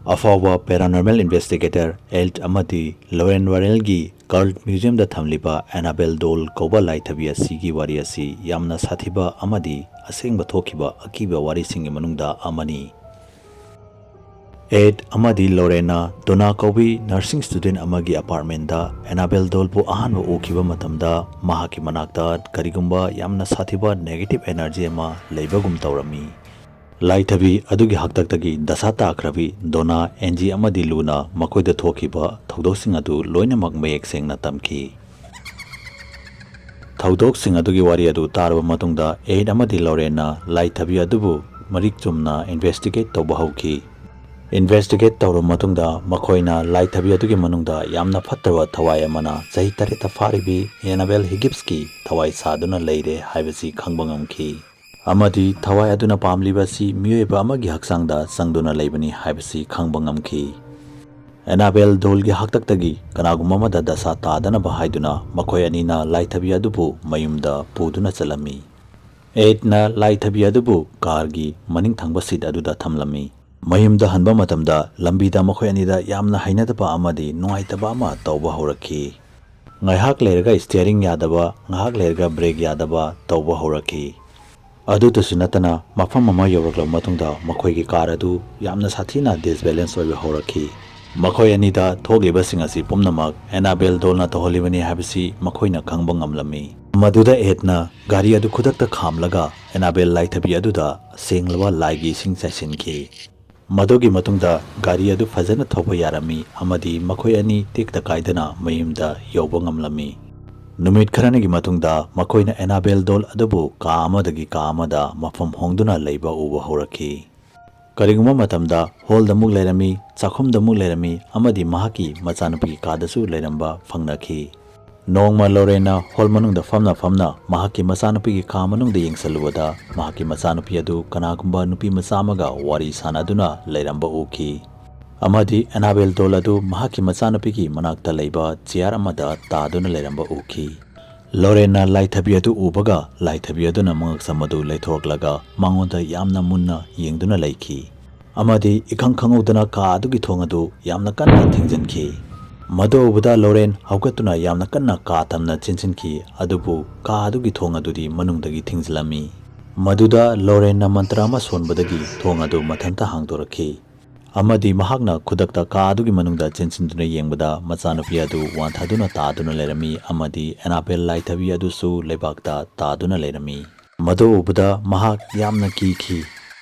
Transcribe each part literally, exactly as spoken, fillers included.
ꯑꯐꯥꯎꯕ paranormal investigator Ed ꯑꯃꯗꯤ ꯂꯣꯔꯦꯟ ꯋꯥꯔꯦꯜꯒꯤ cult museumꯗ ꯊꯝꯂꯤꯕ Annabelle doll ꯀꯧꯕ ꯂꯥꯏꯊꯕꯤ ꯑꯁꯤꯒꯤ ꯋꯥꯔꯤ ꯑꯁꯤ ꯌꯥꯝꯅ ꯁꯥꯊꯤꯕ ꯑꯃꯗꯤ ꯑꯁꯦꯡꯕ ꯊꯣꯛꯈꯤꯕ ꯑꯀꯤꯕ ꯋꯥꯔꯤꯁꯤꯡꯒꯤ ꯃꯅꯨꯡꯗ ꯑꯃꯅꯤ꯫ Ed ꯑꯃꯗꯤ ꯂꯣꯔꯦꯟꯅ ꯗꯣꯅꯥ ꯀꯧꯕꯤ nursing student ꯑꯃꯒꯤ apartmentꯗ Annabelle dollꯕꯨ ꯑꯍꯥꯟꯕ ꯎꯈꯤꯕ ꯃꯇꯝꯗ ꯃꯍꯥꯛꯀꯤ ꯃꯅꯥꯛꯇ ꯀꯔꯤꯒꯨꯝꯕ ꯌꯥꯝꯅ ꯁꯥꯊꯤꯕ negative energy ꯑꯃ ꯂꯩꯕꯒꯨꯝ ꯇꯧꯔꯝꯃꯤ꯫ ꯂꯥꯏꯊꯕꯤ ꯑꯗꯨꯒꯤ ꯍꯥꯛꯇꯛꯇꯒꯤ ꯗꯁꯥ ꯇꯥꯈ꯭ꯔꯕꯤ ꯗꯣꯅꯥ, ꯑꯦꯟꯖꯤ ꯑꯃꯗꯤ ꯂꯨꯅ ꯃꯈꯣꯏꯗ ꯊꯣꯛꯈꯤꯕ ꯊꯧꯗꯣꯛꯁꯤꯡ ꯑꯗꯨ ꯂꯣꯏꯅꯃꯛ ꯃꯌꯦꯛ ꯁꯦꯡꯅ ꯇꯝꯈꯤ꯫ ꯊꯧꯗꯣꯛꯁꯤꯡ ꯑꯗꯨꯒꯤ ꯋꯥꯔꯤ ꯑꯗꯨ ꯇꯥꯔꯕ ꯃꯇꯨꯡꯗ Ed ꯑꯃꯗꯤ ꯂꯣꯔꯦꯟꯅ ꯂꯥꯏꯊꯕꯤ ꯑꯗꯨꯕꯨ ꯃꯔꯤꯛ ꯆꯨꯝꯅ investigate ꯇꯧꯕ ꯍꯧꯈꯤ꯫ Investigate ꯇꯧꯔꯕ ꯃꯇꯨꯡꯗ ꯃꯈꯣꯏꯅ ꯂꯥꯏꯊꯕꯤ ꯑꯗꯨꯒꯤ ꯃꯅꯨꯡꯗ ꯌꯥꯝꯅ ꯐꯠꯇꯕ ꯊꯋꯥꯏ ꯑꯃꯅ ꯆꯍꯤ ꯇꯔꯦꯠꯇ ꯐꯥꯔꯤꯕꯤ Annabelle Higgipsꯀꯤ ꯊꯋꯥꯏ ꯁꯥꯗꯨꯅ ꯂꯩꯔꯦ ꯍꯥꯏꯕꯁꯤ ꯈꯪꯕ ꯉꯝꯈꯤ꯫ ꯑꯃꯗꯤ ꯊꯋꯥꯏ ꯑꯗꯨꯅ ꯄꯥꯝꯂꯤꯕ ꯑꯁꯤ ꯃꯤꯑꯣꯏꯕ ꯑꯃꯒꯤ ꯍꯛꯆꯥꯡꯗ ꯆꯪꯗꯨꯅ ꯂꯩꯕꯅꯤ ꯍꯥꯏꯕꯁꯤ ꯈꯪꯕ ꯉꯝꯈꯤ꯫ Annabelle dollꯒꯤ ꯍꯥꯛꯇꯛꯇꯒꯤ ꯀꯅꯥꯒꯨꯝꯕ ꯑꯃꯗ ꯗꯁꯥ ꯇꯥꯗꯅꯕ ꯍꯥꯏꯗꯨꯅ ꯃꯈꯣꯏ ꯑꯅꯤꯅ ꯂꯥꯏꯊꯕꯤ ꯑꯗꯨꯕꯨ ꯃꯌꯨꯝꯗ ꯄꯨꯗꯨꯅ ꯆꯠꯂꯝꯃꯤ꯫ Edꯅ ꯂꯥꯏꯊꯕꯤ ꯑꯗꯨꯕꯨ carꯒꯤ ꯃꯅꯤꯡ ꯊꯪꯕ seat ꯑꯗꯨꯗ ꯊꯝꯂꯝꯃꯤ꯫ ꯃꯌꯨꯝꯗ ꯍꯟꯕ ꯃꯇꯝꯗ ꯂꯝꯕꯤꯗ ꯃꯈꯣꯏ ꯑꯅꯤꯗ ꯌꯥꯝꯅ ꯍꯩꯅꯗꯕ ꯑꯃꯗꯤ ꯅꯨꯡꯉꯥꯏꯇꯕ ꯑꯃ ꯇꯧꯕ ꯍꯧꯔꯛꯈꯤ꯫ ꯉꯥꯏꯍꯥꯛ ꯂꯩꯔꯒ steering ꯌꯥꯗꯕ, ꯉꯥꯏꯍꯥꯛ ꯂꯩꯔꯒ brake ꯌꯥꯗꯕ ꯇꯧꯕ ꯍꯧꯔꯛꯈꯤ꯫ ꯑꯗꯨꯇꯁꯨ ꯅꯠꯇꯅ ꯃꯐꯝ ꯑꯃ ꯌꯧꯔꯛꯂꯕ ꯃꯇꯨꯡꯗ ꯃꯈꯣꯏꯒꯤ car ꯑꯗꯨ ꯌꯥꯝꯅ ꯁꯥꯊꯤꯅ disbalance ꯑꯣꯏꯕ ꯍꯧꯔꯛꯈꯤ꯫ ꯃꯈꯣꯏ ꯑꯅꯤꯗ ꯊꯣꯛꯂꯤꯕꯁꯤꯡ ꯑꯁꯤ ꯄꯨꯝꯅꯃꯛ Annabelle dollꯅ ꯇꯧꯍꯜꯂꯤꯕꯅꯤ ꯍꯥꯏꯕꯁꯤ ꯃꯈꯣꯏꯅ ꯈꯪꯕ ꯉꯝꯂꯝꯃꯤ꯫ ꯃꯗꯨꯗ Edꯅ ꯒꯥꯔꯤ ꯑꯗꯨ ꯈꯨꯗꯛꯇ ꯈꯥꯝꯂꯒ Annabelle ꯂꯥꯏꯊꯕꯤ ꯑꯗꯨꯗ ꯁꯦꯡꯂꯕ ꯂꯥꯏꯒꯤ ꯏꯁꯤꯡ ꯆꯥꯏꯁꯤꯟꯈꯤ꯫ ꯃꯗꯨꯒꯤ ꯃꯇꯨꯡꯗ ꯒꯥꯔꯤ ꯑꯗꯨ ꯐꯖꯅ ꯊꯧꯕ ꯌꯥꯔꯝꯃꯤ ꯑꯃꯗꯤ ꯃꯈꯣꯏ ꯑꯅꯤ ꯇꯦꯛꯇ ꯀꯥꯏꯗꯅ ꯃꯌꯨꯝꯗ ꯌꯧꯕ ꯉꯝꯂꯝꯃꯤ꯫ ꯅꯨꯃꯤꯠ ꯈꯔꯅꯤꯒꯤ ꯃꯇꯨꯡꯗ ꯃꯈꯣꯏꯅ Annabelle doll ꯑꯗꯨꯕꯨ ꯀꯥ ꯑꯃꯗꯒꯤ ꯀꯥ ꯑꯃꯗ ꯃꯐꯝ ꯍꯣꯡꯗꯨꯅ ꯂꯩꯕ ꯎꯕ ꯍꯧꯔꯛꯈꯤ꯫ ꯀꯔꯤꯒꯨꯝꯕ ꯃꯇꯝꯗ hallꯗ ꯑꯃꯨꯛ ꯂꯩꯔꯝꯃꯤ, ꯆꯥꯛꯈꯨꯝꯗ ꯑꯃꯨꯛ ꯂꯩꯔꯝꯃꯤ ꯑꯃꯗꯤ ꯃꯍꯥꯛꯀꯤ ꯃꯆꯥꯅꯨꯄꯤꯒꯤ ꯀꯥꯗꯁꯨ ꯂꯩꯔꯝꯕ ꯐꯪꯅꯈꯤ꯫ ꯅꯣꯡꯃ ꯂꯣꯔꯦꯟꯅ hall ꯃꯅꯨꯡꯗ ꯐꯝꯅ ꯐꯝꯅ ꯃꯍꯥꯛꯀꯤ ꯃꯆꯥꯅꯨꯄꯤꯒꯤ ꯀꯥ ꯃꯅꯨꯡꯗ ꯌꯦꯡꯁꯤꯜꯂꯨꯕꯗ ꯃꯍꯥꯛꯀꯤ ꯃꯆꯥꯅꯨꯄꯤ ꯑꯗꯨ ꯀꯅꯥꯒꯨꯝꯕ ꯅꯨꯄꯤ ꯃꯆꯥ ꯑꯃꯒ ꯋꯥꯔꯤ ꯁꯥꯟꯅꯗꯨꯅ ꯂꯩꯔꯝꯕ ꯎꯈꯤ꯫ ꯑꯃꯗꯤ Annabelle doll ꯑꯗꯨ ꯃꯍꯥꯛꯀꯤ ꯃꯆꯥꯅꯨꯄꯤꯒꯤ ꯃꯅꯥꯛꯇ ꯂꯩꯕ chair ꯑꯃꯗ ꯇꯥꯗꯨꯅ ꯂꯩꯔꯝꯕ ꯎꯈꯤ꯫ ꯂꯣꯔꯦꯟꯅ ꯂꯥꯏꯊꯕꯤ ꯑꯗꯨ ꯎꯕꯒ ꯂꯥꯏꯊꯕꯤ ꯑꯗꯨꯅ ꯃꯉꯛꯁꯝ ꯑꯗꯨ ꯂꯩꯊꯣꯔꯛꯂꯒ ꯃꯉꯣꯟꯗ ꯌꯥꯝꯅ ꯃꯨꯟꯅ ꯌꯦꯡꯗꯨꯅ ꯂꯩꯈꯤ꯫ ꯑꯃꯗꯤ ꯏꯈꯪ ꯈꯪꯍꯧꯗꯅ ꯀꯥ ꯑꯗꯨꯒꯤ ꯊꯣꯡ ꯑꯗꯨ ꯌꯥꯝꯅ ꯀꯟꯅ ꯊꯤꯡꯖꯤꯟꯈꯤ꯫ ꯃꯗꯨ ꯎꯕꯗ ꯂꯣꯔꯦꯟ ꯍꯧꯒꯠꯇꯨꯅ ꯌꯥꯝꯅ ꯀꯟꯅ ꯀꯥ ꯇꯝꯅ ꯆꯦꯟꯁꯤꯟꯈꯤ, ꯑꯗꯨꯕꯨ ꯀꯥ ꯑꯗꯨꯒꯤ ꯊꯣꯡ ꯑꯗꯨꯗꯤ ꯃꯅꯨꯡꯗꯒꯤ ꯊꯤꯡꯖꯤꯜꯂꯝꯃꯤ꯫ ꯃꯗꯨꯗ ꯂꯣꯔꯦꯟꯅ ꯃꯟꯇ꯭ꯔ ꯑꯃ ꯁꯣꯟꯕꯗꯒꯤ ꯊꯣꯡ ꯑꯗꯨ ꯃꯊꯟꯇ ꯍꯥꯡꯗꯣꯔꯛꯈꯤ꯫ ꯑꯃꯗꯤ ꯃꯍꯥꯛꯅ ꯈꯨꯗꯛꯇ ꯀꯥ ꯑꯗꯨꯒꯤ ꯃꯅꯨꯡꯗ ꯆꯦꯟꯁꯤꯟꯗꯨꯅ ꯌꯦꯡꯕꯗ ꯃꯆꯥꯅꯨꯄꯤ ꯑꯗꯨ ꯋꯥꯟꯊꯗꯨꯅ ꯇꯥꯗꯨꯅ ꯂꯩꯔꯝꯃꯤ, ꯑꯃꯗꯤ ꯑꯦꯅꯥꯕꯦꯜ ꯂꯥꯏꯊꯕꯤ ꯑꯗꯨꯁꯨ ꯂꯩꯕꯥꯛꯇ ꯇꯥꯗꯨꯅ ꯂꯩꯔꯝꯃꯤ꯫ ꯃꯗꯨ ꯎꯕꯗ ꯃꯍꯥꯛ ꯌꯥꯝꯅ ꯀꯤꯈꯤ꯫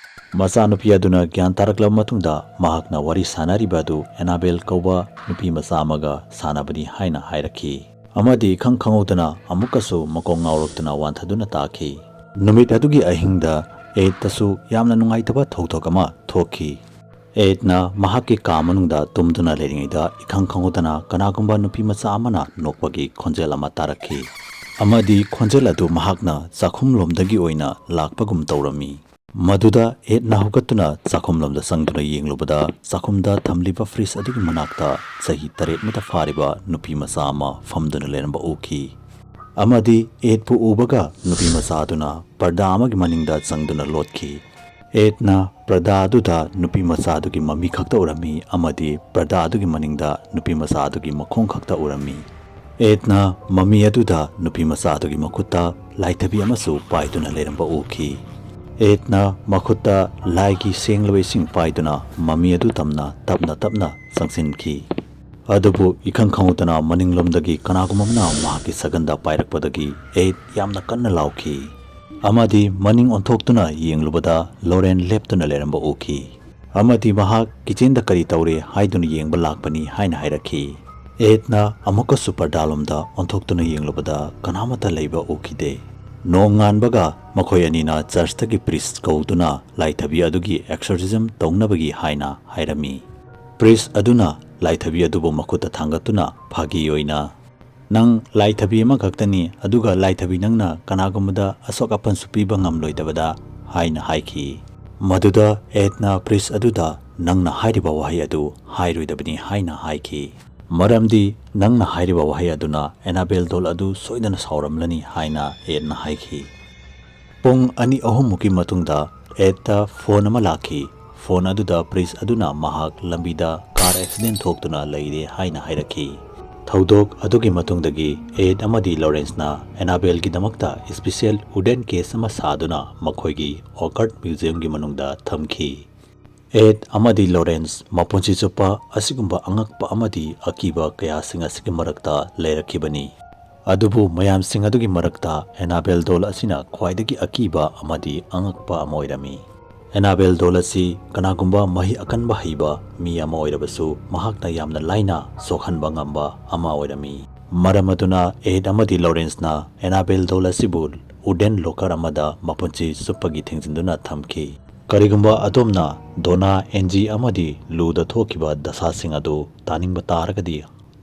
ꯃꯆꯥꯅꯨꯄꯤ ꯑꯗꯨꯅ ꯒ꯭ꯌꯥꯟ ꯇꯥꯔꯛꯂꯕ ꯃꯇꯨꯡꯗ ꯃꯍꯥꯛꯅ ꯋꯥꯔꯤ ꯁꯥꯅꯔꯤꯕ ꯑꯗꯨ ꯑꯦꯅꯥꯕꯦꯜ ꯀꯧꯕ ꯅꯨꯄꯤ ꯃꯆꯥ ꯑꯃꯒ ꯁꯥꯟꯅꯕꯅꯤ ꯍꯥꯏꯅ ꯍꯥꯏꯔꯛꯈꯤ꯫ ꯑꯃꯗꯤ ꯏꯈꯪ ꯈꯪꯍꯧꯗꯅ ꯑꯃꯨꯛꯀꯁꯨ ꯃꯀꯣꯛ ꯉꯥꯎꯔꯛꯇꯨꯅ ꯋꯥꯟꯊꯗꯨꯅ ꯇꯥꯈꯤ꯫ ꯅꯨꯃꯤꯠ ꯑꯗꯨꯒꯤ ꯑꯍꯤꯡꯗ ꯑꯦꯗꯇꯁꯨ ꯌꯥꯝꯅ ꯅꯨꯡꯉꯥꯏꯇꯕ ꯊꯧꯗꯣꯛ ꯑꯃ ꯊꯣꯛꯈꯤ꯫ ꯑꯦꯗꯅ ꯃꯍꯥꯛꯀꯤ ꯀꯥ ꯃꯅꯨꯡꯗ ꯇꯨꯝꯗꯨꯅ ꯂꯩꯔꯤꯉꯩꯗ ꯏꯈꯪ ꯈꯪꯍꯧꯗꯅ ꯀꯅꯥꯒꯨꯝꯕ ꯅꯨꯄꯤ ꯃꯆꯥ ꯑꯃꯅ ꯅꯣꯛꯄꯒꯤ ꯈꯣꯟꯖꯦꯜ ꯑꯃ ꯇꯥꯔꯛꯈꯤ꯫ ꯑꯃꯗꯤ ꯈꯣꯟꯖꯦꯜ ꯑꯗꯨ ꯃꯍꯥꯛꯅ ꯆꯥꯛꯈꯨꯝꯂꯣꯝꯗꯒꯤ ꯑꯣꯏꯅ ꯂꯥꯛꯄꯒꯨꯝ ꯇꯧꯔꯝꯃꯤ꯫ ꯃꯗꯨꯗ ꯑꯦꯗꯅ ꯍꯧꯒꯠꯇꯨꯅ ꯆꯥꯛꯈꯨꯝꯂꯣꯝꯗ ꯆꯪꯗꯨꯅ ꯌꯦꯡꯂꯨꯕꯗ ꯆꯥꯛꯈꯨꯝꯗ ꯊꯝꯂꯤꯕ ꯐ꯭ꯔꯤꯖ ꯑꯗꯨꯒꯤ ꯃꯅꯥꯛꯇ ꯆꯍꯤ ꯇꯔꯦꯠ ꯃꯨꯛꯇ ꯐꯥꯔꯤꯕ ꯅꯨꯄꯤ ꯃꯆꯥ ꯑꯃ ꯐꯝꯗꯨꯅ ꯂꯩꯔꯝꯕ ꯎꯈꯤ꯫ ꯑꯃꯗꯤ ꯑꯦꯗꯄꯨ ꯎꯕꯒ ꯅꯨꯄꯤ ꯃꯆꯥ ꯑꯗꯨꯅ ꯄꯔꯗꯥ ꯑꯃꯒꯤ ꯃꯅꯤꯡꯗ ꯆꯪꯗꯨꯅ ꯂꯣꯠꯈꯤ꯫ ꯑꯦꯗꯅ ꯄꯔꯗꯥ ꯑꯗꯨꯗ ꯅꯨꯄꯤ ꯃꯆꯥ ꯑꯗꯨꯒꯤ ꯃꯃꯤ ꯈꯛꯇ ꯎꯔꯝꯃꯤ, ꯑꯃꯗꯤ ꯄꯔꯗꯥ ꯑꯗꯨꯒꯤ ꯃꯅꯤꯡꯗ ꯅꯨꯄꯤ ꯃꯆꯥ ꯑꯗꯨꯒꯤ ꯃꯈꯣꯡ ꯈꯛꯇ ꯎꯔꯝꯃꯤ꯫ ꯑꯦꯗꯅ ꯃꯃꯤ ꯑꯗꯨꯗ ꯅꯨꯄꯤ ꯃꯆꯥ ꯑꯗꯨꯒꯤ ꯃꯈꯨꯠꯇ ꯂꯥꯏꯊꯕꯤ ꯑꯃꯁꯨ ꯄꯥꯏꯗꯨꯅ ꯂꯩꯔꯝꯕ ꯎꯈꯤ꯫ ꯑꯦꯗꯅ ꯃꯈꯨꯠꯇ ꯂꯥꯏꯒꯤ ꯁꯦꯡꯂꯕ ꯏꯁꯤꯡ ꯄꯥꯏꯗꯨꯅ ꯃꯃꯤ ꯑꯗꯨ ꯇꯝꯅ ꯇꯞꯅ ꯇꯞꯅ ꯆꯪꯁꯤꯟꯈꯤ꯫ ꯑꯗꯨꯕꯨ ꯏꯈꯪ ꯈꯪꯍꯧꯗꯅ ꯃꯅꯤꯡꯂꯣꯝꯗꯒꯤ ꯀꯅꯥꯒꯨꯝꯕ ꯑꯃꯅ ꯃꯍꯥꯛꯀꯤ ꯁꯒꯟꯗ ꯄꯥꯏꯔꯛꯄꯗꯒꯤ ꯑꯦꯗ ꯌꯥꯝꯅ ꯀꯟꯅ ꯂꯥꯎꯈꯤ꯫ ꯑꯃꯗꯤ ꯃꯅꯤꯡ ꯑꯣꯟꯊꯣꯛꯇꯨꯅ ꯌꯦꯡꯂꯨꯕꯗ ꯂꯣꯔꯦꯟ ꯂꯦꯞꯇꯨꯅ ꯂꯩꯔꯝꯕ ꯎꯈꯤ꯫ ꯑꯃꯗꯤ ꯃꯍꯥꯛ ꯀꯤꯆꯦꯟꯗ ꯀꯔꯤ ꯇꯧꯔꯦ ꯍꯥꯏꯗꯨꯅ ꯌꯦꯡꯕ ꯂꯥꯛꯄꯅꯤ ꯍꯥꯏꯅ ꯍꯥꯏꯔꯛꯈꯤ꯫ ꯑꯦꯗꯅ ꯑꯃꯨꯛꯀꯁꯨ ꯄꯔꯗꯥꯂꯣꯝꯗ ꯑꯣꯟꯊꯣꯛꯇꯨꯅ ꯌꯦꯡꯂꯨꯕꯗ ꯀꯅꯥꯃꯠꯇ ꯂꯩꯕ ꯎꯈꯤꯗꯦ꯫ ꯅꯣꯡꯉꯥꯟꯕꯒ ꯃꯈꯣꯏ ꯑꯅꯤꯅ ꯆꯔꯆꯇꯒꯤ ꯄ꯭ꯔꯤꯁ ꯀꯧꯗꯨꯅ ꯂꯥꯏꯊꯕꯤ ꯑꯗꯨꯒꯤ ꯑꯦꯛꯁꯣꯔꯁꯤꯖꯝ ꯇꯧꯅꯕꯒꯤ ꯍꯥꯏꯅ ꯍꯥꯏꯔꯝꯃꯤ꯫ ꯄ꯭ꯔꯤꯁ ꯑꯗꯨꯅ ꯂꯥꯏꯊꯕꯤ ꯑꯗꯨꯕꯨ ꯃꯈꯨꯠꯇ ꯊꯥꯡꯒꯠꯇꯨꯅ ꯐꯥꯒꯤ ꯑꯣꯏꯅ, "ꯅꯪ ꯂꯥꯏꯊꯕꯤ ꯑꯃꯈꯛꯇꯅꯤ, ꯑꯗꯨꯒ ꯂꯥꯏꯊꯕꯤ ꯅꯪꯅ ꯀꯅꯥꯒꯨꯝꯕꯗ ꯑꯁꯣꯛ ꯑꯄꯟꯁꯨ ꯄꯤꯕ ꯉꯝꯂꯣꯏꯗꯕꯗ" ꯍꯥꯏꯅ ꯍꯥꯏꯈꯤ꯫ ꯃꯗꯨꯗ ꯑꯦꯗꯅ ꯄ꯭ꯔꯤꯁ ꯑꯗꯨꯗ "ꯅꯪꯅ ꯍꯥꯏꯔꯤꯕ ꯋꯥꯍꯩ ꯑꯗꯨ ꯍꯥꯏꯔꯣꯏꯗꯕꯅꯤ" ꯍꯥꯏꯅ ꯍꯥꯏꯈꯤ꯫ "ꯃꯔꯝꯗꯤ ꯅꯪꯅ ꯍꯥꯏꯔꯤꯕ ꯋꯥꯍꯩ ꯑꯗꯨꯅ ꯑꯦꯅꯥꯕꯦꯜ ꯗꯣꯜ ꯑꯗꯨ ꯁꯣꯏꯗꯅ ꯁꯥꯎꯔꯝꯂꯅꯤ" ꯍꯥꯏꯅ ꯑꯦꯗꯅ ꯍꯥꯏꯈꯤ꯫ ꯄꯨꯡ ꯑꯅꯤ ꯑꯍꯨꯝꯃꯨꯛꯀꯤ ꯃꯇꯨꯡꯗ ꯑꯦꯗꯇ ꯐꯣꯟ ꯑꯃ ꯂꯥꯛꯈꯤ꯫ ꯐꯣꯟ ꯑꯗꯨꯗ ꯄ꯭ꯔꯤꯟꯁ ꯑꯗꯨꯅ ꯃꯍꯥꯛ ꯂꯝꯕꯤꯗ ꯀꯥꯔ ꯑꯦꯛꯁꯤꯗꯦꯟ ꯊꯣꯛꯇꯨꯅ ꯂꯩꯔꯦ ꯍꯥꯏꯅ ꯍꯥꯏꯔꯛꯈꯤ꯫ ꯊꯧꯗꯣꯛ ꯑꯗꯨꯒꯤ ꯃꯇꯨꯡꯗꯒꯤ ꯑꯦꯗ ꯑꯃꯗꯤ ꯂꯣꯔꯦꯟꯁꯅ ꯑꯦꯅꯥꯕꯦꯜꯒꯤꯗꯃꯛꯇ ꯏꯁꯄꯤꯁꯦꯜ ꯋꯨꯗꯦꯟ ꯀꯦꯖ ꯑꯃ ꯁꯥꯗꯨꯅ ꯃꯈꯣꯏꯒꯤ ꯑꯣꯀꯜꯠ ꯃ꯭ꯌꯨꯖꯤꯌꯝꯒꯤ ꯃꯅꯨꯡꯗ ꯊꯝꯈꯤ꯫ ꯑꯦꯗ ꯑꯃꯗꯤ ꯂꯣꯔꯦꯟꯁ ꯃꯄꯨꯟꯁꯤ ꯆꯨꯞꯄ ꯑꯁꯤꯒꯨꯝꯕ ꯑꯉꯛꯄ ꯑꯃꯗꯤ ꯑꯀꯤꯕ ꯀꯌꯥꯁꯤꯡ ꯑꯁꯤꯒꯤ ꯃꯔꯛꯇ ꯂꯩꯔꯛꯈꯤꯕꯅꯤ꯫ ꯑꯗꯨꯕꯨ ꯃꯌꯥꯝꯁꯤꯡ ꯑꯗꯨꯒꯤ ꯃꯔꯛꯇ ꯑꯦꯅꯥꯕꯦꯜ ꯗꯣꯜ ꯑꯁꯤꯅ ꯈ꯭ꯋꯥꯏꯗꯒꯤ ꯑꯀꯤꯕ ꯑꯃꯗꯤ ꯑꯉꯛꯄ ꯑꯃ ꯑꯣꯏꯔꯝꯃꯤ꯫ ꯑꯦꯅꯥꯕꯦꯜ ꯗꯣꯜ ꯑꯁꯤ ꯀꯅꯥꯒꯨꯝꯕ ꯃꯍꯩ ꯑꯀꯟꯕ ꯍꯩꯕ ꯃꯤ ꯑꯃ ꯑꯣꯏꯔꯕꯁꯨ, ꯃꯍꯥꯛꯅ ꯌꯥꯝꯅ ꯂꯥꯏꯅ ꯁꯣꯛꯍꯟꯕ ꯉꯝꯕ ꯑꯃ ꯑꯣꯏꯔꯝꯃꯤ꯫ ꯃꯔꯝ ꯑꯗꯨꯅ ꯑꯦꯗ ꯑꯃꯗꯤ ꯂꯣꯔꯦꯟꯁꯅ ꯑꯦꯅꯥꯕꯦꯜ ꯗꯣꯜ ꯑꯁꯤꯕꯨ ꯋꯨꯗꯦꯟ ꯂꯣꯀꯔ ꯑꯃꯗ ꯃꯄꯨꯟꯁꯤ ꯆꯨꯞꯄꯒꯤ ꯊꯤꯡꯖꯤꯟꯗꯨꯅ ꯊꯝꯈꯤ꯫ ꯀꯔꯤꯒꯨꯝꯕ ꯑꯗꯣꯝꯅ ꯗꯣꯅꯥ, ꯑꯦꯟꯖꯤ ꯑꯃꯗꯤ ꯂꯨꯗ ꯊꯣꯛꯈꯤꯕ ꯗꯁꯥꯁꯤꯡ ꯑꯗꯨ ꯇꯥꯅꯤꯡꯕ ꯇꯥꯔꯒꯗꯤ,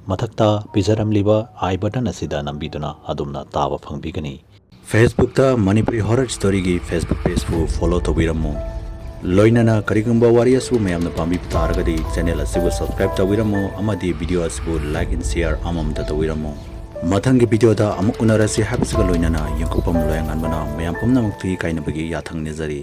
ꯃꯊꯛꯇ ꯄꯤꯖꯔꯝꯂꯤꯕ ꯑꯥꯏ ꯕꯇꯟ ꯑꯁꯤꯗ ꯅꯝꯕꯤꯗꯨꯅ ꯑꯗꯣꯝꯅ ꯇꯥꯕ ꯐꯪꯕꯤꯒꯅꯤ꯫ Facebook-ꯇ ꯃꯅꯤꯄꯨꯔꯤ ꯍꯣꯔꯔ ꯁ꯭ꯇꯣꯔꯤꯒꯤ Facebook page-ꯄꯨ follow ꯇꯧꯕꯤꯔꯝꯃꯨ꯫ ꯂꯣꯏꯅꯅ ꯀꯔꯤꯒꯨꯝꯕ ꯋꯥꯔꯤ ꯑꯁꯤꯕꯨ ꯃꯌꯥꯝꯅ ꯄꯥꯝꯕꯤꯕ ꯇꯥꯔꯒꯗꯤ channel ꯑꯁꯤꯕꯨ subscribe ꯇꯧꯕꯤꯔꯝꯃꯨ ꯑꯃꯗꯤ video ꯑꯁꯤꯕꯨ like and share ꯑꯃꯃꯝꯇ ꯇꯧꯕꯤꯔꯝꯃꯨ꯫ ꯃꯊꯪꯒꯤ video-ꯗ ꯑꯃꯨꯛ ꯎꯅꯔꯁꯤ ꯍꯥꯏꯕꯁꯤꯒ ꯂꯣꯏꯅꯅ ꯌꯦꯡꯀꯨꯞꯄꯝ ꯂꯣꯌꯥꯉꯥꯟꯕꯅ ꯃꯌꯥꯝ ꯄꯨꯝꯅꯃꯛꯇꯒꯤ ꯀꯥꯏꯅꯕꯒꯤ ꯌꯥꯊꯪ ꯅꯤꯖꯔꯤ꯫